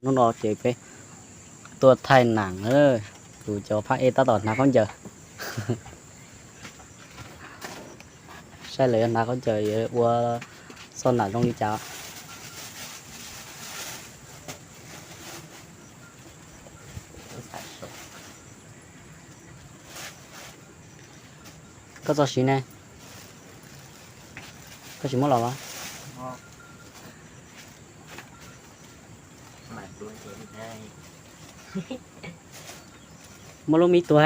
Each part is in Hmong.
Hnub no ces peb tuaj thaij nam, tus cov phab ej tab tom hnav khaub ncaws. Saib lawv yuav hnav khaub ncaws yuav ua txoj nam zoo li cas. Koj txoj siv ne? Koj tsis muab los los? Muab lub me ib tug.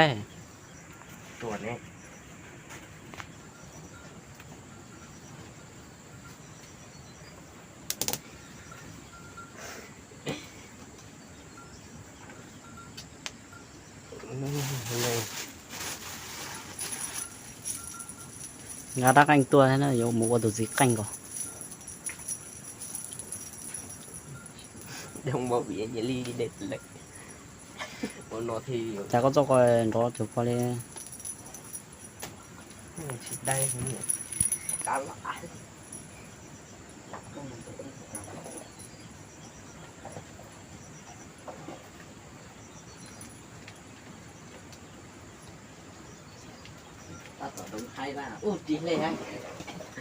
Nqa rab qeej tuaj thiab na, yuav mus ua tus txiv qeej nkaus. Cas koj txoj ko nrov cuag ko li.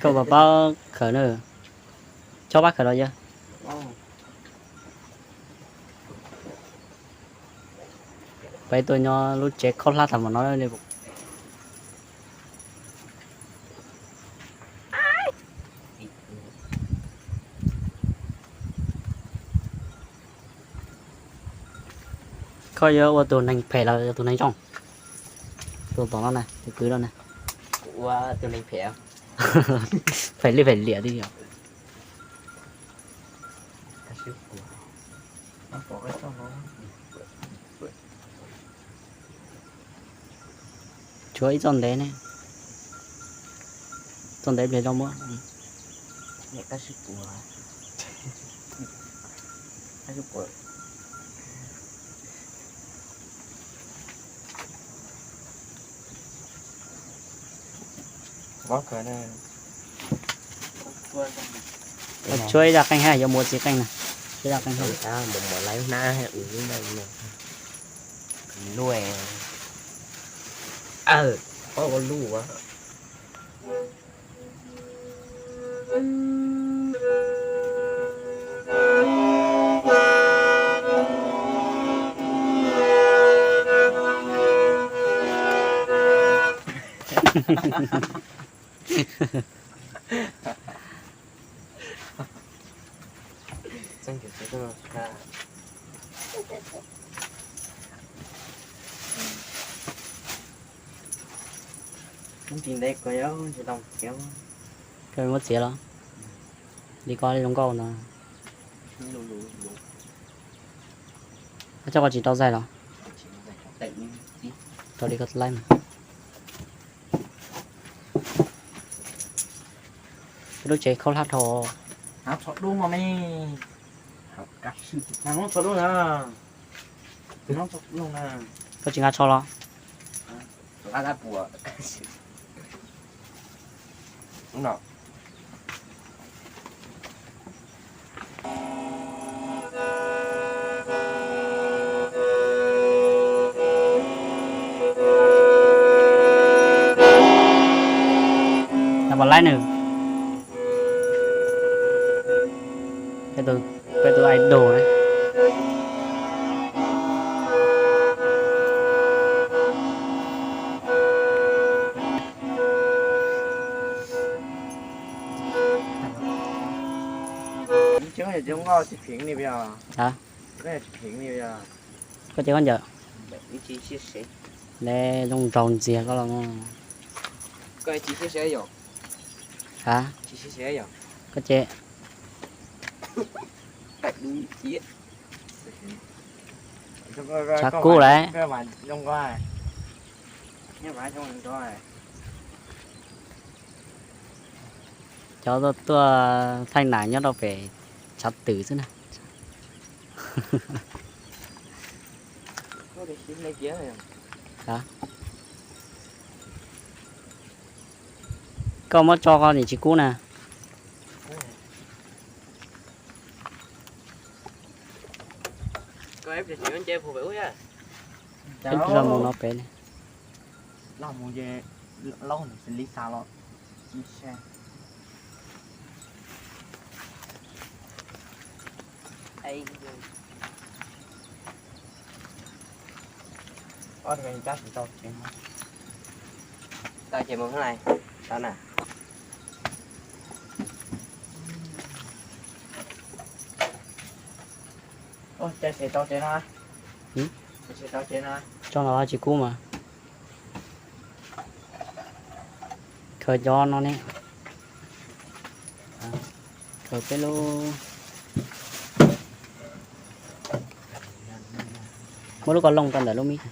Koj puas paub khawm na? Chob pab khawm los yog? Peb tuaj nyob lub tsev khaub hlab tag npaum no li. Koj yuav ua tus neeg phem los yog tus neeg zoo? Tus tom no na, tus kwv no na. Ua tus neeg phem. Phem li phem liam li yom. Tshuav ib txoj ntev ne. Txoj ntev pliag zoo muab. Tshuav ib zaj qeej hab, yuav mus ua txiv qeej na. Tshuav ib zaj qeej hab. Koj muab txiav los? Li ko zoo nkauj no. Koj tsis tau zaig los? Rau li ko laib mas. Lub tsev khaub hlab dhau. Koj tsis nqa tsho los? Nab pom laib nws, peb tus idol na. Koj ces koj ncaws, le zoo nraug ntxiag koj los. Ha, koj ces tshav kub lawm. Cov tuaj thaij nam nyob rau pem tshav twm xwb na. Koj muab tso koj nim tsis kub na. Koj eb pliag tsis yuav nce puag pem ub thiab. Eb pliag los mus no pem ne. Los mus ces laub nws xws li xav los. Ob tug cab tsis tau ces, tau ces mus xwb lais, tau na. Ua cas tsis tau ces no? Tsis tau ces no. Tso los tsis kub mas. Khaws cov no ne. Khaws peb lub. Muab lub ko looj rau ntawm lub mis.